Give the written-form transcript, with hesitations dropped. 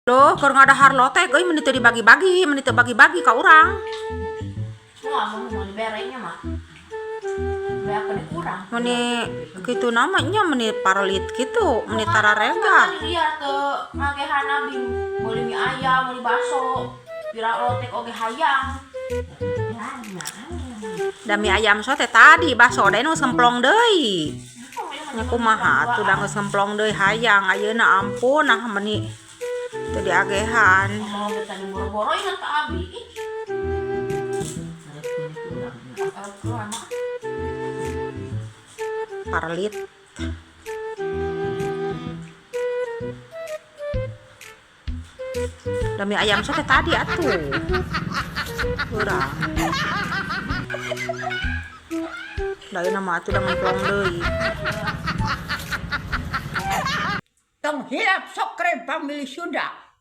Loh, keur ngadahar lotek euy meni teu dibagi-bagi, meni teu bagi-bagi ka urang. Wah, mau mau diberenya mah. Beak kena kurang. Meni kitu nama nya meni paralit kitu, meni tararega. Iya teu ngagehan abi meuli mie ayam, meuli bakso. Pira lotek oge hayang. Da mie ayam sote tadi bakso da nu semplong deui. Nya kumaha atuh da geus ngemplong deui hayang ayeuna ampun nah meni teu diagehan. Mau kita diboro-boro ingat ka abi. Ih. Paralit. Da mie ayam sote tadi atuh. Urang. Da ayeuna mah atuh da ngemplong deui. Tong hilap Socrem Family Sunda.